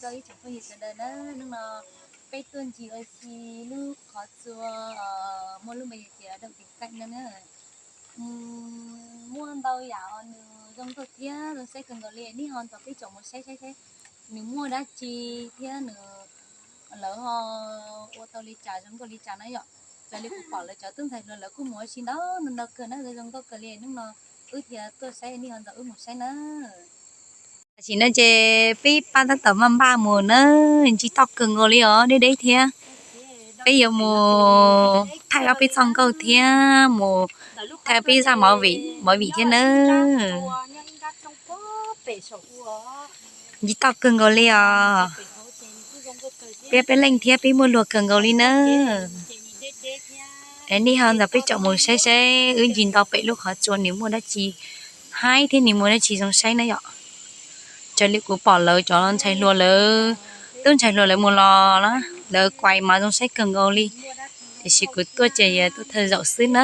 Rau ib tsoom phooj ywg sawv daws na, hnub no peb tuaj ncig ua si lub qhov tsua muaj lub npe tias Dom Tim Kaim no na. Muaj ntau yam nws zoo nkauj thiab zoo saib kawg nkaus li, nej ho nrog peb tsom mus saib saib seb nws muaj dab tsi thiab nws lawv ho ua tau li cas zoo nkauj li cas na yom. Raws li kuv pom lawv cov tub ntxhais hluas lawv kuj mus ua si ntau ntau kawg na, zoo nkauj kawg li, hnub no wb thiaj tuaj saib, nej ho nrog wb mus saib na. Tam sim no ces peb pab tab tom npaj npaj mus na, ncig toj kawg nkaus li os, deb deb thiab. Peb yuav mus thaij ob peb txoj nkauj thiab mus thaij peb zaj movie, movie thiab na. Ncig toj kawg nkaus li os. Peb peb leej thiab peb muaj luag kawg nkaus li na. Es nej ho nrog peb tsom mus saib saib wb ncig nto pem lub qhov tsua nws muaj dab tsi haib thiab nws muaj dab tsi zoo saib na yom. Raws li kuv pom lawv cov ntxhais hluas lawv, tub ntxhais hluas lawv mus los na, lawv kuais mas zoo saib kawg nkaus li. Tiam sis kuv tuaj ces yog tuaj thawj zaum xwb na.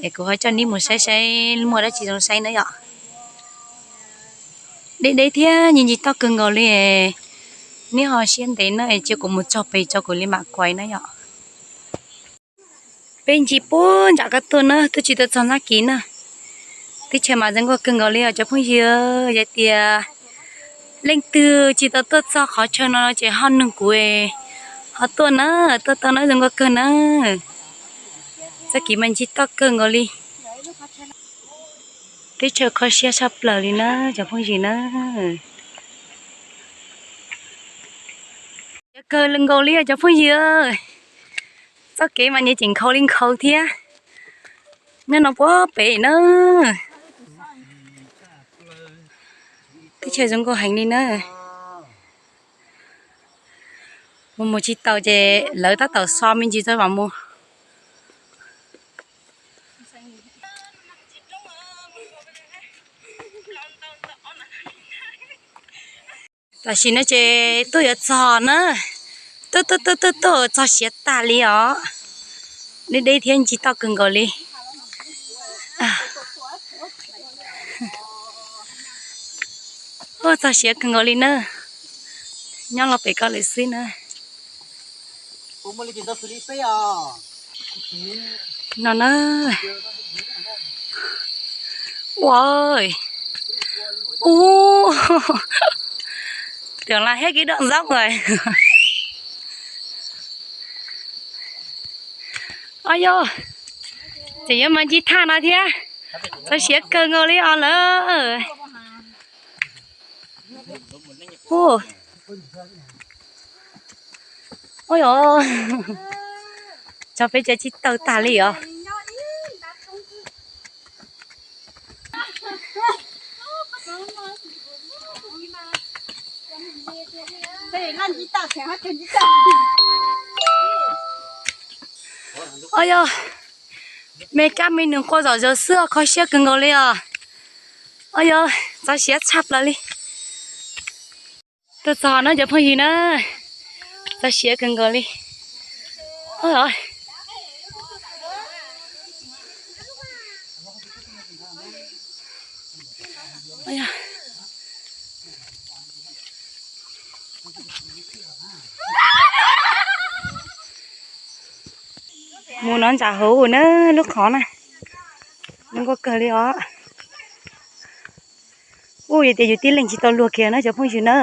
Es kuv ho coj nej mus saib saib muaj dab tsi zoo saib na yom. Deb deb thiab ncig ncig toj kawg nkaus li. Nej ho siab ntev na es cia kuv mus txog pem tso kuv li mam kuais na yom. Peb ncig puag nram qab tuaj na, twb tsis tau txog ntxab kiv na. Teb chaws mas zoo nkauj kawg nkaus li os cov phooj ywg. Yog tias leej twg tsis tau tuaj txog qhov chaw no ces ho nug kuv, ho tuaj na, tuaj tau na, zoo nkauj kawg na. Txoj kev mas ncig toj kawg nkaus li. Teb chaws kho siab tshaj plaws li na cov phooj ywg na. Siab kawg nkaus li cov phooj ywg. Txoj kev mas nws tseem nkhaus li nkhaus thiab. Nyob no puag pem na. Teb chaws zoo nkauj heev li na. Mus mus tsis taus ces lawv tab tom so me ntsis txog mam mus. Tam sim no ces tuaj yuav txog na, tuaj tuaj tuaj tuaj tuaj txog siav tag li os. Deb deb thiab ncig toj kawg nkaus li. Txog siav kawg nkaus li na. Nyob los pem ko lawm xwb na. No na. Ua, ua, tưởng là hết cái đoạn dốc rồi. Oj yog, tseem yuav mas ncig thaj no thiab. Txog siav kawg nkaus li os lawm. Oj yog, tso peb cov tsis tau tag li os. Oj yog, me kab me nws qua zom zaws xwb, kho siab kawg nkaus li os. Oj yog, txog siav tshaj plaws li. Tuaj txog no cov phooj ywg na, txog siav kawg nkaus li. Mus no ntsam hauv na, lub qhov na, zoo nkauj kawg li os. Ua yog tias yus tib leeg tsis tau luag kiag na cov phooj ywg na,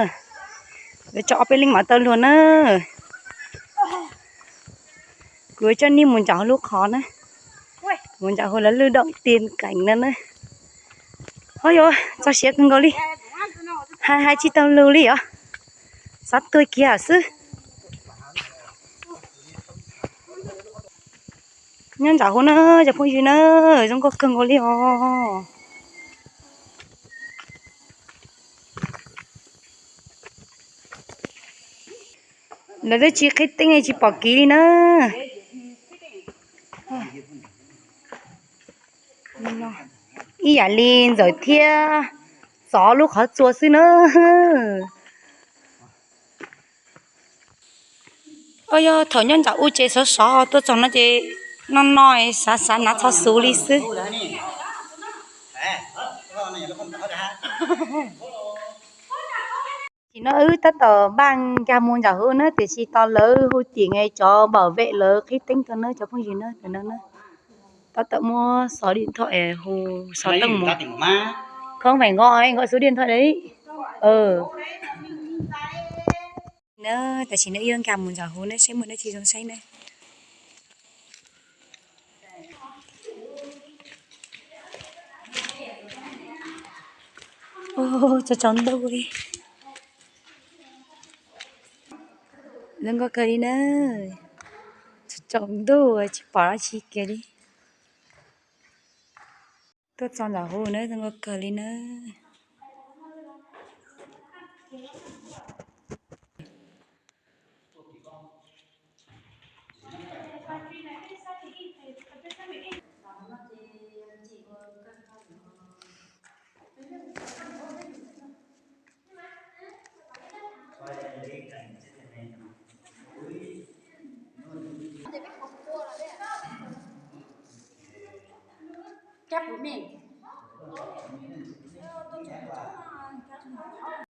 yuav tso ob peb leeg mam tau luag na. Kuv coj nej mus ntsam hauv lub qhov na, mus ntsam hauv lawv lub doom ti keem no na. Ho yuav txog siav kawg nkaus li, hais hais tsis tau lus li os, xav tuag kiag xwb. Nyob nram hauv na cov phooj ywg na, zoo nkauj kawg nkaus li os. Lawv twb tsis qhib teeb tsis pom kev li na. Ib yam li ntxawm thiab txov lub qhov tsua xwb na. Oj yog, thaum nyob nram ub ces sov sov, tuaj txog no ces no no xav xav hnav txhov xuv li xwb. Tam sim no wb tab tom npaj nkag mus nram hauv na, tiam sis tos lawv hu tim cov bảo vệ lawv qhib teeb rau na cov phooj ywg na, tam no na. Tab tom muab xov điện thoại hu xov tooj mus. Không phải gọi, gọi số điện thoại đấy. Na, tam sim no wb yuav nkag mus nram hauv na, saib muaj dab tsi zoo saib na. Tsaus ntuj li. Zoo nkauj kawg li na. Tsaus ntuj tsis pom dab tsi kiag li. Tuaj txog nram hauv na, zoo nkauj kawg li na. Kab puv mej.